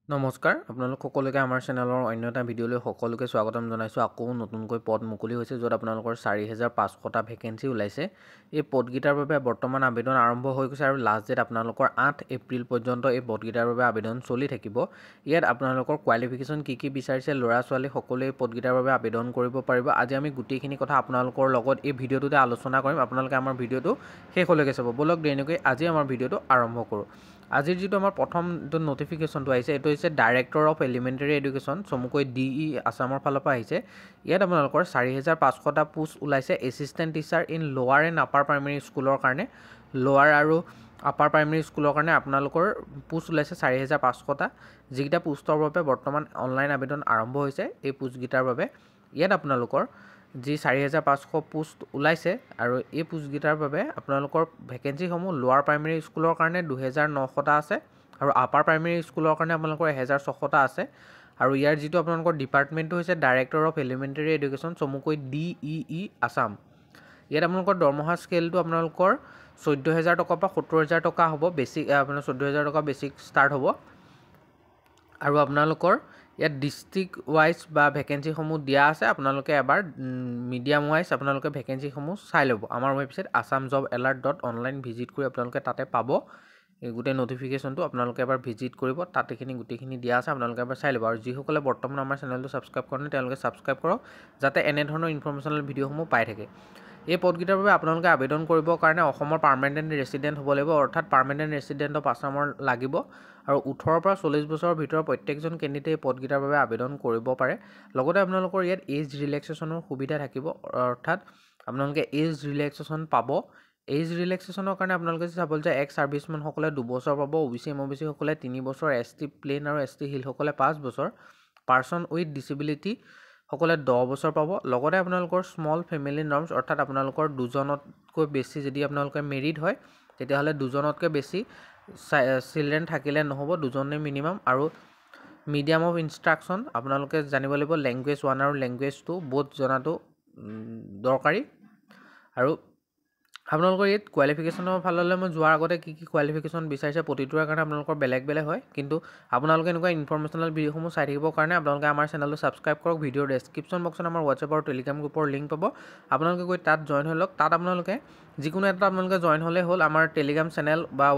নমস্কাৰ, আপোনালোক সকলোকে আমাৰ চেনেলৰ অন্য এটা ভিডিঅ'লৈ সকলোকে স্বাগতম জনাইছোঁ। আকৌ নতুনকৈ পদ মুকলি হৈছে, য'ত আপোনালোকৰ 4500টা ভেকেঞ্চি ওলাইছে। এই পদকেইটাৰ বাবে বৰ্তমান আবেদন আৰম্ভ হৈ গৈছে আৰু লাষ্ট ডেট আপোনালোকৰ 8 এপ্ৰিল পৰ্যন্ত এই পদকেইটাৰ বাবে আবেদন চলি থাকিব। ইয়াত আপোনালোকৰ কোৱালিফিকেশ্যন কি কি বিচাৰিছে, ল'ৰা ছোৱালী সকলোৱে এই পদকেইটাৰ বাবে আবেদন কৰিব পাৰিব। আজি আমি গোটেইখিনি কথা আপোনালোকৰ লগত এই ভিডিঅ'টোতে আলোচনা কৰিম। আপোনালোকে আমাৰ ভিডিঅ'টো শেষলৈকে চাব। ব'লক, দেৰি নকৰি আজি আমাৰ ভিডিঅ'টো আৰম্ভ কৰোঁ। আজিৰ যিটো আমাৰ প্ৰথমটো নটিফিকেশ্যনটো আহিছে, এইটো হৈছে ডাইৰেক্টৰ অফ এলিমেণ্টেৰী এডুকেশ্যন, চমুকৈ ডিই আছামৰ ফালৰ পৰা আহিছে। ইয়াত আপোনালোকৰ 4500টা পোষ্ট ওলাইছে assistant teacher in lower and upper primary স্কুলৰ কাৰণে। লোৱাৰ আৰু আপাৰ প্ৰাইমেৰী স্কুলৰ কাৰণে আপোনালোকৰ পোষ্ট ওলাইছে 4500টা, যিকেইটা পোষ্টৰ বাবে বৰ্তমান অনলাইন আবেদন আৰম্ভ হৈছে এই পোষ্টকেইটাৰ বাবে। ইয়াত আপোনালোকৰ যি 4500 পোষ্ট ওলাইছে আৰু এই পোষ্টকেইটাৰ বাবে আপোনালোকৰ ভেকেঞ্চিসমূহ লোৱাৰ প্ৰাইমেৰী স্কুলৰ কাৰণে 2900টা আছে আৰু আপাৰ প্ৰাইমেৰী স্কুলৰ কাৰণে আপোনালোকৰ 1600টা আছে। আৰু ইয়াৰ যিটো আপোনালোকৰ ডিপাৰ্টমেণ্টটো হৈছে ডাইৰেক্টৰ অফ এলিমেণ্টেৰী এডুকেশ্যন, চমুকৈ ডিই আছাম। ইয়াত আপোনালোকৰ দৰমহা স্কেলটো আপোনালোকৰ 14,000 টকাৰ পৰা 70,000 টকা হ'ব। বেছিক আপোনাৰ 14,000 টকা বেছিক ষ্টাৰ্ট হ'ব। আৰু আপোনালোকৰ ইয়াত ডিষ্ট্ৰিক্ট ৱাইজ বা ভেকেঞ্চিসমূহ দিয়া আছে। আপোনালোকে এবাৰ মিডিয়াম ৱাইজ আপোনালোকে ভেকেঞ্চিসমূহ চাই ল'ব। আমাৰ website assamjobalert.online visit কৰি আপোনালোকে তাতে পাব এই গোটেই নটিফিকেশ্যনটো। আপোনালোকে এবাৰ ভিজিট কৰিব, তাত এইখিনি গোটেইখিনি দিয়া আছে, আপোনালোকে এবাৰ চাই ল'ব। আৰু যিসকলে বৰ্তমান আমাৰ চেনেলটো ছাবস্ক্ৰাইব কৰা নাই, তেওঁলোকে ছাবস্ক্ৰাইব কৰক, যাতে এনেধৰণৰ ইনফৰ্মেশ্যনেল ভিডিঅ'সমূহ পাই থাকে। এই পদকেইটাৰ বাবে আপোনালোকে আবেদন কৰিবৰ কাৰণে অসমৰ পাৰ্মানেণ্ট ৰেচিডেণ্ট হ'ব লাগিব, অৰ্থাৎ পাৰ্মানেণ্ট ৰেচিডেণ্ট অফ আছামৰ লাগিব। আৰু 18ৰ পৰা 40 বছৰৰ ভিতৰত প্ৰত্যেকজন কেণ্ডিডেটে এই পদকেইটাৰ বাবে আবেদন কৰিব পাৰে। লগতে আপোনালোকৰ ইয়াত এজ ৰিলেক্সেশ্যনৰ সুবিধা থাকিব, অৰ্থাৎ আপোনালোকে এজ ৰিলেক্সেশ্যন পাব। এজ ৰিলেক্সেশ্যনৰ কাৰণে আপোনালোকে চাবলৈ যায়, এক্স ছাৰ্ভিচমেনসকলে 2 বছৰ পাব, অ' B C, M O' B চিসকলে 3 বছৰ, এছ টি প্লেইন আৰু এছ টি হিলসকলে 5 বছৰ, পাৰ্চন উইথ ডিচেবিলিটি সকলে 10 বছৰ পাব। লগতে আপোনালোকৰ স্মল ফেমিলি নৰ্মছ, অৰ্থাৎ আপোনালোকৰ দুজনতকৈ বেছি, যদি আপোনালোকে মেৰিড হয়, তেতিয়াহ'লে দুজনতকৈ বেছি চিলড্ৰেন থাকিলে নহ'ব, দুজনেই মিনিমাম। আৰু মিডিয়াম অফ ইনষ্ট্ৰাকশ্যন আপোনালোকে জানিব লাগিব, লেংগুৱেজ ওৱান আৰু লেংগুৱেজ টু বোথ জনাটো দৰকাৰী। আৰু আপোনালোকৰ ইয়াত কোৱালিফিকেশ্যনৰ ফাললৈ মই যোৱাৰ আগতে কি কি কোৱালিফিকেশ্যন বিচাৰিছে, প্ৰতিটোৰে কাৰণে আপোনালোকৰ বেলেগ বেলেগ হয়। কিন্তু আপোনালোকে এনেকুৱা ইনফৰ্মেশ্যনেল ভিডিঅ'সমূহ চাই থাকিবৰ কাৰণে আপোনালোকে আমাৰ চেনেলটো ছাবস্ক্ৰাইব কৰক। ভিডিঅ'ৰ ডেছক্ৰিপশ্যন বক্সত আমাৰ হোৱাটছএপ আৰু টেলিগ্ৰাম গ্ৰুপৰ লিংক পাব। আপোনালোকে গৈ তাত জইন হৈ লওক। তাত আপোনালোকে যিকোনো এটা আপোনালোকে জইন হ'লেই হ'ল। আমাৰ টেলিগ্ৰাম চেনেল বা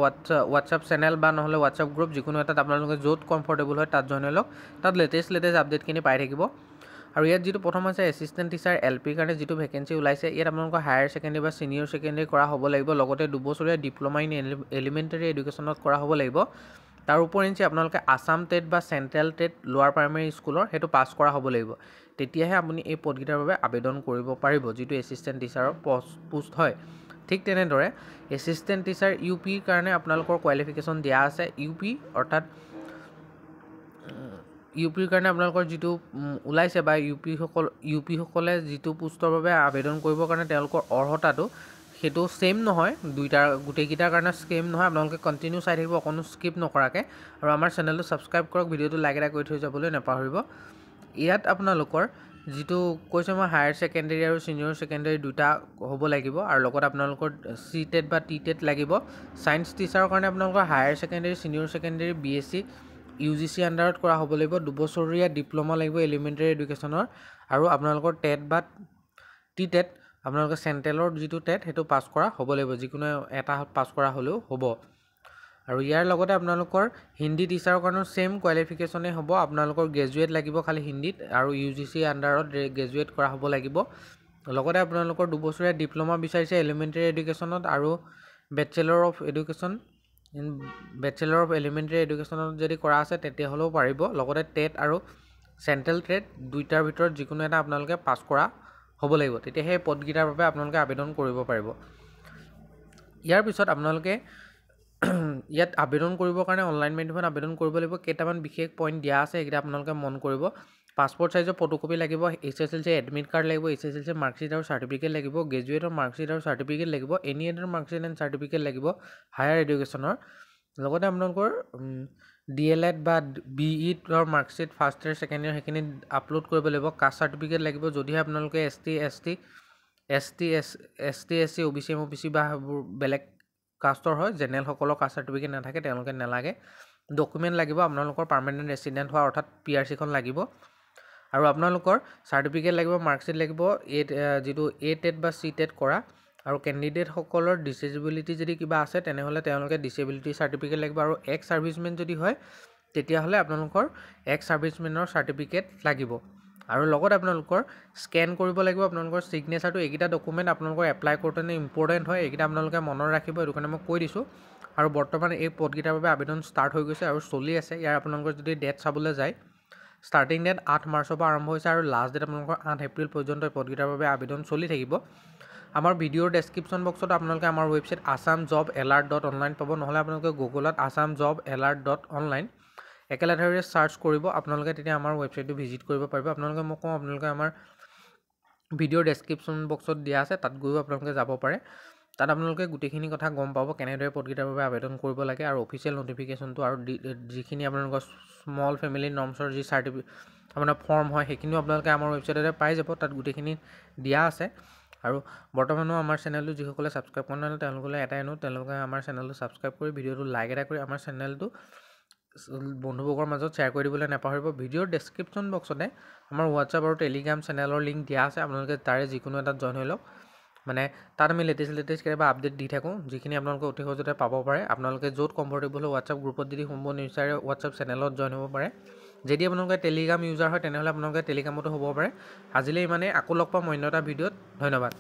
হোৱাটছএপ চেনেল বা নহ'লে হোৱাটছএপ গ্ৰুপ, যিকোনো এটাত আপোনালোকে য'ত কমফৰ্টেবল হয় তাত জইন হৈ লওক। তাত লেটেষ্ট লেটেষ্ট আপডেটখিনি পাই থাকিব। আৰু ইয়াত যিটো প্ৰথম আছে এছিষ্টেণ্ট টিচাৰ এল পিৰ কাৰণে যিটো ভেকেঞ্চি ওলাইছে, ইয়াত আপোনালোকৰ হায়াৰ ছেকেণ্ডেৰী বা ছিনিয়ৰ ছেকেণ্ডেৰী কৰা হ'ব লাগিব। লগতে দুবছৰীয়া ডিপ্ল'মা ইন এলিমেণ্টেৰী এডুকেশ্যনত কৰা হ'ব লাগিব। তাৰ উপৰিঞ্চি আপোনালোকে আছাম টেট বা চেণ্ট্ৰেল টেট লোৱাৰ প্ৰাইমেৰী স্কুলৰ সেইটো পাছ কৰা হ'ব লাগিব। তেতিয়াহে আপুনি এই পদকেইটাৰ বাবে আবেদন কৰিব পাৰিব, যিটো এছিষ্টেণ্ট টিচাৰৰ পোষ্ট হয়। ঠিক তেনেদৰে এছিষ্টেণ্ট টিচাৰ ইউ পিৰ কাৰণে আপোনালোকৰ কোৱালিফিকেশ্যন দিয়া আছে। ইউ পি, অৰ্থাৎ ইউ পিৰ কাৰণে আপোনালোকৰ যিটো ওলাইছে বা ইউ পিসকলে যিটো পোষ্টৰ বাবে আবেদন কৰিবৰ কাৰণে তেওঁলোকৰ অৰ্হতাটো সেইটো ছেইম নহয়, দুইটাৰ গোটেইকেইটাৰ কাৰণে ছেইম নহয়। আপোনালোকে কণ্টিনিউ চাই থাকিব অকণো স্কিপ নকৰাকৈ। আৰু আমাৰ চেনেলটো ছাবস্ক্ৰাইব কৰক, ভিডিঅ'টো লাইক এটা কৰি থৈ যাবলৈ নাপাহৰিব। ইয়াত আপোনালোকৰ যিটো কৈছে মই, হায়াৰ ছেকেণ্ডেৰী আৰু ছিনিয়ৰ ছেকেণ্ডেৰী দুটা হ'ব লাগিব আৰু লগত আপোনালোকৰ চি টেট বা টি টেট লাগিব। ছায়েন্স টিচাৰৰ কাৰণে আপোনালোকৰ higher secondary, senior secondary, BSc UGC আণ্ডাৰত কৰা হ'ব লাগিব, দুবছৰীয়া ডিপ্ল'মা লাগিব এলিমেণ্টেৰী এডুকেশ্যনৰ আৰু আপোনালোকৰ টেট বা টি টেট, আপোনালোকে চেণ্ট্ৰেলৰ যিটো টেট সেইটো পাছ কৰা হ'ব লাগিব, যিকোনো এটা পাছ কৰা হ'লেও হ'ব। আৰু ইয়াৰ লগতে আপোনালোকৰ হিন্দী টিচাৰৰ কাৰণেও ছেইম কোৱালিফিকেশ্যনেই হ'ব। আপোনালোকৰ গ্ৰেজুৱেট লাগিব খালি হিন্দীত আৰু ইউজিচি আণ্ডাৰত গ্ৰেজুৱেট কৰা হ'ব লাগিব। লগতে আপোনালোকৰ দুবছৰীয়া ডিপ্ল'মা বিচাৰিছে এলিমেণ্টেৰী এডুকেশ্যনত আৰু bachelor of education in bachelor of elementary এডুকেশ্যনত যদি কৰা আছে, তেতিয়াহ'লেও পাৰিব। লগতে টেট আৰু চেণ্ট্ৰেল টেট দুইটাৰ ভিতৰত যিকোনো এটা আপোনালোকে পাছ কৰা হ'ব লাগিব, তেতিয়া সেই পদকেইটাৰ বাবে আপোনালোকে আবেদন কৰিব পাৰিব। ইয়াৰ পিছত আপোনালোকে ইয়াত আবেদন কৰিবৰ কাৰণে অনলাইন মাধ্যমত আবেদন কৰিব লাগিব। কেইটামান বিশেষ পইণ্ট দিয়া আছে, সেইকেইটা আপোনালোকে মন কৰিব। পাছপৰ্ট চাইজৰ ফটোকপি লাগিব, এইচএছএলচি এডমিট কাৰ্ড লাগিব, এইচএছএলচি মাৰ্কশ্বিট আৰু চাৰ্টিফিকেট লাগিব, গ্ৰেজুৱেটৰ মাৰ্কশ্বিট আৰু চাৰ্টিফিকেট লাগিব, any other marksheet and certificate লাগিব হায়াৰ এডুকেশ্যনৰ। লগতে আপোনালোকৰ ডিএলএড বা বি ইডৰ marksheet first year, second year সেইখিনি আপলোড কৰিব লাগিব। কাষ্ট চাৰ্টিফিকেট লাগিব, যদিহে আপোনালোকে S T, S T, S C, O' B C, M O' B C বা সেইবোৰ বেলেগ কাষ্টৰ হয়। জেনেৰেলসকলৰ কাষ্ট চাৰ্টিফিকেট নাথাকে, তেওঁলোকে নালাগে। ডকুমেণ্ট লাগিব। আপোনালোকৰ পাৰ্মানেণ্ট ৰেচিডেণ্ট হোৱা, অৰ্থাৎ পিআৰচিখন লাগিব, আৰু আপোনালোকৰ চাৰ্টিফিকেট লাগিব, মাৰ্কশ্বিট লাগিব, এই যিটো এ টেট বা চি টেট কৰা, আৰু কেণ্ডিডেটসকলৰ ডিচেবিলিটি যদি কিবা আছে, তেনেহ'লে তেওঁলোকে ডিচেবিলিটি চাৰ্টিফিকেট লাগিব, আৰু এক্স ছাৰ্ভিচমেন যদি হয়, তেতিয়াহ'লে আপোনালোকৰ এক্স ছাৰ্ভিচমেনৰ চাৰ্টিফিকেট লাগিব, আৰু লগত আপোনালোকৰ স্কেন কৰিব লাগিব আপোনালোকৰ ছিগনেচাৰটো। এইকেইটা ডকুমেণ্ট আপোনালোকৰ এপ্লাই কৰোঁতে ইম্পৰ্টেণ্ট হয়, এইকেইটা আপোনালোকে মনত ৰাখিব, এইটো কাৰণে মই কৈ দিছোঁ। আৰু বৰ্তমান এই পদকেইটাৰ বাবে আবেদন ষ্টাৰ্ট হৈ গৈছে আৰু চলি আছে। ইয়াৰ আপোনালোকৰ যদি ডেট চাবলৈ যায়, ষ্টাৰ্টিং ডেট 8 মাৰ্চৰ পৰা আৰম্ভ হৈছে আৰু লাষ্ট ডেট আপোনালোকৰ 8 এপ্ৰিল পৰ্যন্ত এই পদকেইটাৰ বাবে আবেদন চলি থাকিব। আমাৰ ভিডিঅ'ৰ ডেছক্ৰিপশ্যন বক্সত আপোনালোকে আমাৰ ৱেবছাইট assamjobalert.online পাব, নহ'লে আপোনালোকে গুগলত assamjobalert.online একেলেঠাৰিয়ে চাৰ্চ কৰিব, আপোনালোকে তেতিয়া আমাৰ ৱেবছাইটটো ভিজিট কৰিব পাৰিব। আপোনালোকে মই কওঁ, আপোনালোকে আমাৰ ভিডিঅ'ৰ ডেছক্ৰিপশ্যন বক্সত দিয়া আছে, তাত গৈও আপোনালোকে যাব পাৰে। তাত আপোনালোকে গোটেইখিনি কথা গম পাব, কেনেদৰে পদকেইটাৰ বাবে আবেদন কৰিব লাগে আৰু অফিচিয়েল নটিফিকেশ্যনটো আৰু যিখিনি আপোনালোকৰ স্মল ফেমিলি নৰ্মছৰ যি আপোনাৰ ফৰ্ম হয়, সেইখিনিও আপোনালোকে আমাৰ ৱেবছাইটতে পাই যাব, তাত গোটেইখিনি দিয়া আছে। আৰু বৰ্তমানো আমাৰ চেনেলটো যিসকলে ছাবস্ক্ৰাইব কৰা নাই, তেওঁলোকলৈ এটাই অনুৰোধ, তেওঁলোকে আমাৰ চেনেলটো ছাবস্ক্ৰাইব কৰি ভিডিঅ'টো লাইক এটা কৰি আমাৰ চেনেলটো বন্ধুবৰ্গৰ মাজত শ্বেয়াৰ কৰি দিবলৈ নাপাহৰিব। ভিডিঅ'ৰ ডেছক্ৰিপশ্যন বক্সতে আমাৰ হোৱাটছআপ আৰু টেলিগ্ৰাম চেনেলৰ লিংক দিয়া আছে, আপোনালোকে তাৰে যিকোনো এটাত জইন হৈ লওক। মানে তাত আমি লেটেষ্ট লেটেষ্ট কেতিয়াবা আপডেট দি থাকোঁ, যিখিনি আপোনালোকে অতি সহজতে পাব পাৰে। আপোনালোকে য'ত কমফৰ্টেবল হয়, হোৱাটছআপ গ্ৰুপত যদি সোমাব নিবিচাৰে, হোৱাটছআপ চেনেলত জইন হ'ব পাৰে। যদি আপোনালোকে টেলিগ্ৰাম ইউজাৰ হয়, তেনেহ'লে আপোনালোকে টেলিগ্ৰামতো হ'ব পাৰে। আজিলৈ ইমানেই, আকৌ লগ পাম অন্য এটা ভিডিঅ'ত। ধন্যবাদ।